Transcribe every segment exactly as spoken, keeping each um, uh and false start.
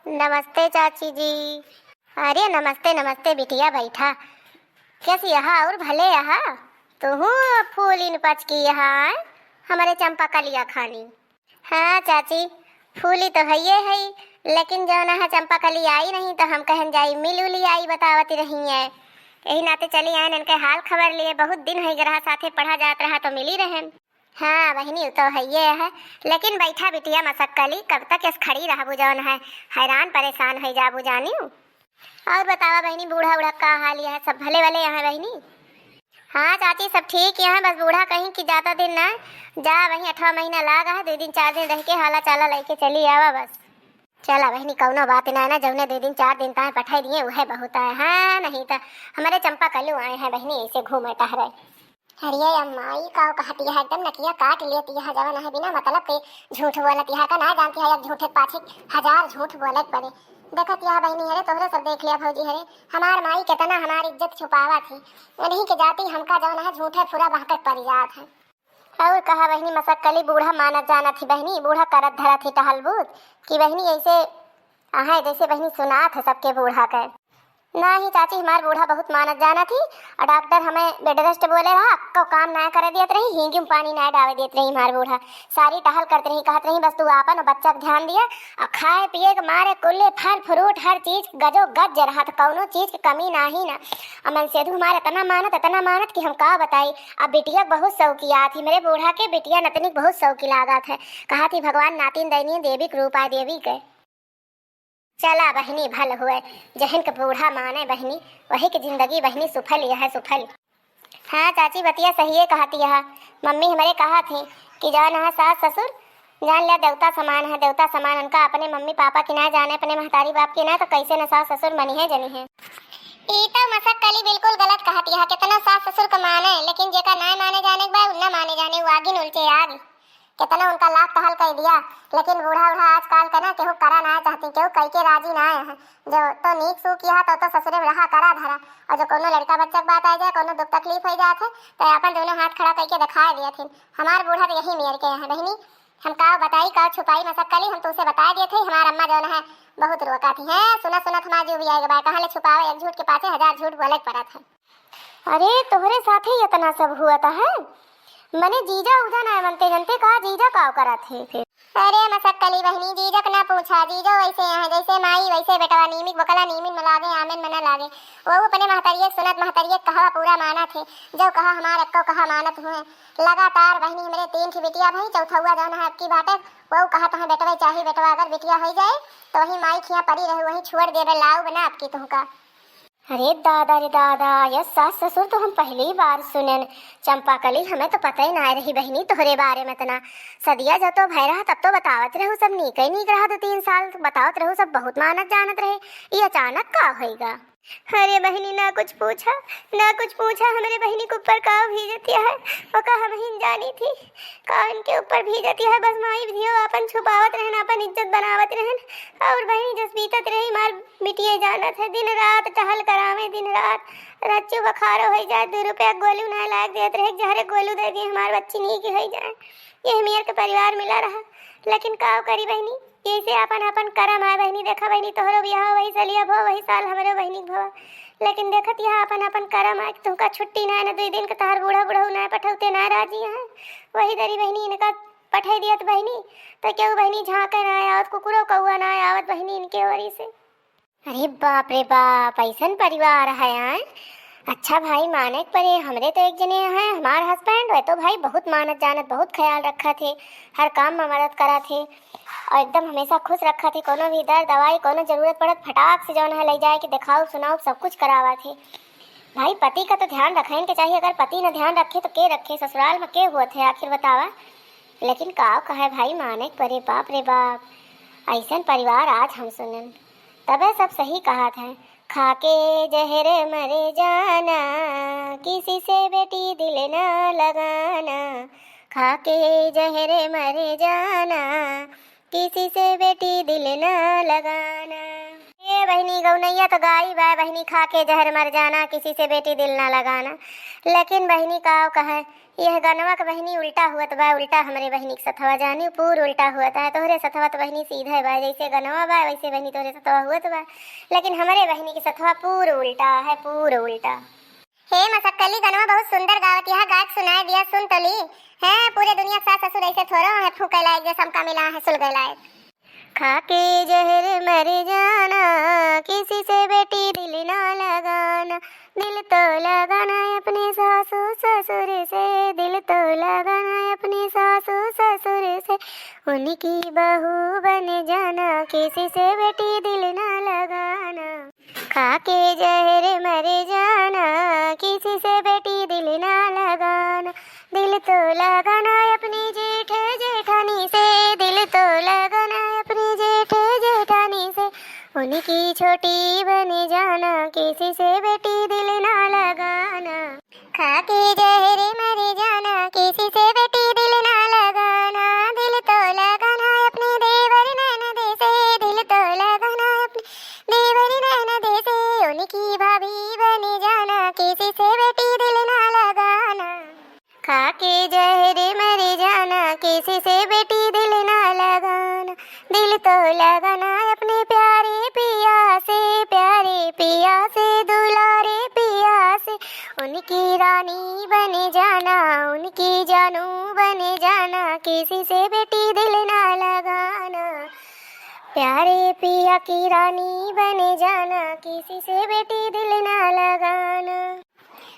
नमस्ते चाची जी। अरे नमस्ते नमस्ते बिटिया, बैठा। कैसी यहाँ और भले यहाँ? तुहू फूलिन पचकी यहाँ आए हमरे चंपा कलिया खानी। हाँ चाची, फूली तो हइये है, लेकिन जौन है चंपा कली आई नहीं तो हम कहन जाई मिल उली आई बतावत रही है। यही नाते चली आए इनके हाल खबर लिए, बहुत दिन है ग्रह साथे पढ़ा जात रहा तो मिली रहन। हाँ बहिनी, उ तो हइये है, लेकिन बैठा बिटिया मसक्कली, कब तक ऐस खड़ी रहबू जौन है, हैरान परेशान होइ जाबू जानियो। और बतावा बहिनी, बूढ़ा उढ़ा का हाल यहाँ, सब भले वाले यहाँ बहिनी? हाँ चाची, सब ठीक यहाँ, बस बूढ़ा कहीं कि ज्यादा दिन ना जा, वहीं अठवा महीना लाग है, दो दिन चार दिन रह के हाला चाला लेके चली आवा बस। चला बहिनी, कौनो बात ना है ना, जौने दो दिन चार दिन ताए पठाई दिए उहे बहुत है। हाँ नहीं तो हमारे चंपा कलू आए हैं बहिनी, ऐसे घूमे टहरे। अरे अम्मा, ई का कहती है, एकदम नकिया काट लेती है, जवन है बिना मतलब के झूठ बोलती है, का ना जानती है, एक झूठे के पाछे हजार झूठ बोले के पड़े। देखत यह बहिनी, अरे तोहरे सब देख लिया भौजी, अरे हमार माई कितना हमार इज्जत छुपावा थी, उन्हीं के जाती हमका जवन है झूठे फुरा बहकत पड़ जात है। और कहा बहिनी मसक्कली, बूढ़ा मानत जानत ही बहिनी, बूढ़ा करत धरत ही टहल बूत कि बहिनी ऐसे आहे जैसे बहिनी सुनात है सबके बूढ़ा के। नाही चाची, हमार बूढ़ा बहुत मानत जानत ही, और डॉक्टर हमें बेड रेस्ट बोले रहा, अक्को काम ना करे दियत रही, हींगी में पानी ना डावे दियत रही हमार बूढ़ा। सारी टहल करत रही, कहत रही बस तू आपन और बच्चा के ध्यान दिया, और खाए पिए के मारे कुल्ले फल फ्रूट हर चीज गजो गज रहत, कौनो चीज के कमी नाही ना। अमन सेधु हमार इतना मानत, इतना मानत कि हम का बताई। अब बिटिया बहुत शौकिया थी मेरे बूढ़ा के, बिटिया नतनी के बहुत शौकी लागत है। कहा थी भगवान नातिन दैनी देवी के रूप आए देवी के। चला बहिनी भल हुए, जहन के बूढ़ा माने बहिनी, वही के जिंदगी बहिनी सुफल यह सुफल। हाँ चाची, बतिया सहिए कहती है। मम्मी हमरे कहा थी कि जान है सास ससुर, जान लिया देवता समान है, देवता समान। उनका अपने मम्मी पापा की ना जाने, अपने महतारी बाप की ना, तो कैसे न सास ससुर मनी है जनी है। ई तो मसक्कली बिल्कुल गलत कहती है। कितना सास ससुर का माने, लेकिन जेका ना माने जाने के बाद, ना माने जाने, वो आगिन उलचे आग। कितना उनका लाख टहल कह दिया, लेकिन बूढ़ा उढ़ा आजकल के ना केहू करा ना चाहती, केहू कह के राजी ना है। जो तो नीक सू किया तो, तो ससुरे में रहा करा धरा, और जो कोनो लड़का बच्चा के बात आ जाए, कोनो दुख तकलीफ हो जात है, तो अपन दोनों हाथ खड़ा करके दिखाए दिया थे। हमार बूढ़ा तो यही मेर के है बहिनी, हम का बताई, का छुपाई मसक्कली, हम तुमसे बता दिए थे, हमार अम्मा जौन है बहुत रोका थी। हैं, सुना सुना हमार जीव भी आएगा बा, कहाँ ले छुपावे, एक झूठ के पाछे हजार झूठ बोले के पड़त है। अरे तोहरे साथे ही इतना सब हुआ था है, मने जीजा उजा ना मनते जनते, का जीजा का करा थे फिर? अरे मसक्कली बहिनी, जीजक ना पूछा, जीजो वैसे हैं, जैसे माई वैसे बेटवा, नीमिक बकला नीमिन में लागे, आमेन में ना लागे। वो अपने महतरिये सुनत, महतरिये कहवा पूरा मानत है, जो कहा हमार अक्को कहा मानत हुए। लगातार बहिनी हमरे तीन ठी बिटिया भई, चौथौवा जौन है अबकी बाटे, वो कहत है बेटवे चाही, बेटवा अगर बिटिया हो जाए तो वही माई खिया पड़ी रहे, वही छोड़ देबे, लाऊ बना अबकी तुहका। अरे दादा रे दादा, यह सास ससुर तो हम पहली बार सुनेन। चंपाकली, हमें तो पता ही ना रही बहिनी तोहरे बारे में इतना। सदिया जब तो भय रहा तब तो बतावत रहू सब नीक ही नीक रहा, दो तीन साल बतावत रहू सब बहुत मानत जानत रहे। ये अचानक का होइगा? अरे बहिनी ना कुछ पूछा, ना कुछ पूछा, हमरे बहिनी के ऊपर का भीजतिया है, ओका हम ही जानी थी। का इनके ऊपर भीजतिया है, बस माई धियो आपन छुपावत रहन, आपन इज्जत बनावत रहन। और बहिनी जस बीतत रही मार बिटिये जानत है, दिन रात टहल करावे, दिन रात रच्चू बखारो होइ जाए, दो रुपया गोलू ना लाग देत रहे, जहरे गोलू दे दिए, हमार बच्ची नीक होइ जाए, यही मेर के परिवार मिला रहा। लेकिन का करी बहिनी, यही से आपन आपन करम आए बहिनी। देखा बहिनी, तोहरो बियाह वही सलिया भो, वही साल हमरो बहिनी के भवा, लेकिन देखत यह आपन आपन करम आए, तुमका छुट्टी ना, ना दुई दिन के तहार बूढ़ा बुढ़ऊ ना पठौते ना राजी हैं, वही दरी बहिनी इनका पठाई दियत बहिनी, तो केहू बहिनी झांके ना आवत, कुकुरो कौआ ना आवत बहिनी इनके ओरी से। अरे बाप रे बाप, ऐसन परिवार है आय। अच्छा भाई माने के परे, हमरे तो एक जने हैं, हमार हस्बैंड, वह तो भाई बहुत मानत जानत, बहुत ख्याल रखा थे, हर काम में मदद करा थे और एकदम हमेशा खुश रखा थे। कोनो भी दर्द दवाई, कोनो जरूरत पड़त, फटाक से जौन है ले जाए के दिखाओ सुनाओ, सब कुछ करावा थे। भाई पति का तो ध्यान रखइन के चाहिए, अगर पति न ध्यान रखे तो के रखे, ससुराल में के हुआ थे आखिर बतावा। लेकिन का कहे भाई माने के परे, बाप रे बाप, ऐसन परिवार आज हम सुनन। तबे सब सही कहा थे, खाके जहर मरे जाना, किसी से बेटी दिल ना लगाना, खाके जहर मरे जाना, किसी से बेटी दिल ना लगाना। ए बहिनी गौनैया तो गाई बा, बहिनी खा के जहर मर जाना, किसी से बेटी दिल ना लगाना। लेकिन बहिनी का कहे, यह गनवा के बहिनी उल्टा हुअत बा, उल्टा हमरे बहिनी के सथवा जानी पूर उल्टा हुअत है। तोहरे सथवा तो बहिनी सीधे बा, जैसे गनवा बा वैसे बहिनी तोहरे सथवा हुअत बा, लेकिन हमरे बहिनी के सथवा पूर उल्टा है, पूर उल्टा। हे मसक्कली, गनवा बहुत सुंदर गावत, यह गा के सुनाए दिया, सुन तो ली। हैं, पूरे दुनिया के सास ससुर ऐसे थोड़ो है, फूके लायक जे समका मिला है, सुलगे लायक। खाके जहर मर जाना, किसी से बेटी दिल ना लगाना। दिल तो लगाना अपने सासू ससुर से, दिल तो लगाना अपने सासू ससुर से। उनकी बहू बन जाना, किसी से बेटी दिल ना लगाना। खाके जहर मर जाना, किसी से बेटी दिल ना लगाना। दिल तो लगाना अपनी जेठ जेठानी से, दिल तो लगाना अपनी जेठ जेठानी से। उनकी छोटी बन जाना, किसी से बेटी दिल ना लगाना। खाके जहर मर जाना, किसी से बेटी दिल ना लगाना। दिल तो लगाना अपने देवर ननद से, दिल तो लगाना अपने देवर ननद से। उनकी भाभी बन जाना, किसी से बेटी दिल ना लगाना। खाके जहर मर जाना, किसी से बेटी दिल ना लगाना। दिल तो लगाना अपने प्यारे पिया से, प्यारे पिया से, दुलारे पिया से। उनकी रानी बन जाना, उनकी जानू बन जाना, किसी से बेटी दिल ना लगाना। प्यारे पिया की रानी बन जाना, किसी से बेटी दिल ना लगाना।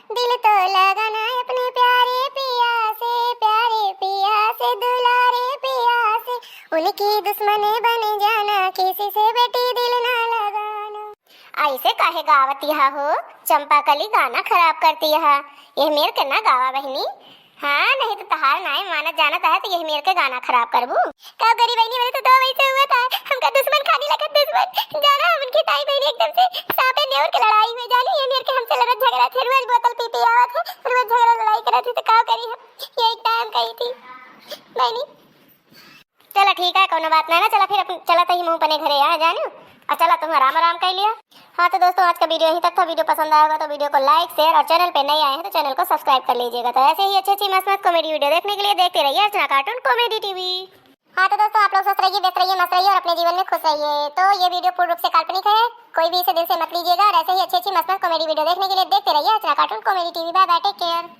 दिल तो लगाना अपने प्यारे पिया से, प्यारे पिया से, दुलारे पिया से। उनकी दुश्मन बन जाना, किसी से बेटी दिल ना लगाना। ऐसे काहे गावत यहा हो चंपा कली, गाना खराब करती यहा। यह मेर के ना गावा बहिनी। हाँ, नहीं तो तहार नाय मानत जानत है तो यह मेर के गाना खराब करबू। का करी बहिनी, मेरे तो दो वैसे हुआ था, हमका दुश्मन खाने लगा दुश्मन। जाना हम उनकी ताई बहिनी एकदम से सांपे नेउर के लड़ाई हुई जानी, ये मेर के हमसे लड़त झगड़ा थे, रोज बोतल पी पी आवत है, रोज झगड़ा लड़ाई करत है, तो का करी हम, यही टाइम कही थी बहिनी। चला ठीक है, कोनो बात ना ना, चला फिर अपन, चला तही मुँह अपने घरे आ जानी, और चला तुम आराम आराम कर लिया। हाँ तो दोस्तों, आज का वीडियो यहीं तक था। वीडियो पसंद आया होगा तो वीडियो को like, share और channel पे नए आए हैं तो channel को subscribe कर लीजिएगा। तो ऐसे ही अच्छी अच्छी मस्त मस्त comedy video देखने के लिए देखते रहिए अर्चना Cartoon Comedy TV। हाँ तो दोस्तों, आप लोग स्वस्थ रहिए, व्यस्त रहिए, मस्त रहिए और अपने जीवन में खुश रहिए। तो ये वीडियो पूर्ण रूप से काल्पनिक है, कोई भी इसे दिल से मत लीजिएगा। और ऐसे ही अच्छी अच्छी मस्त मस्त comedy video देखने के लिए देखते रहिए अर्चना Cartoon Comedy TV। Bye bye, take care।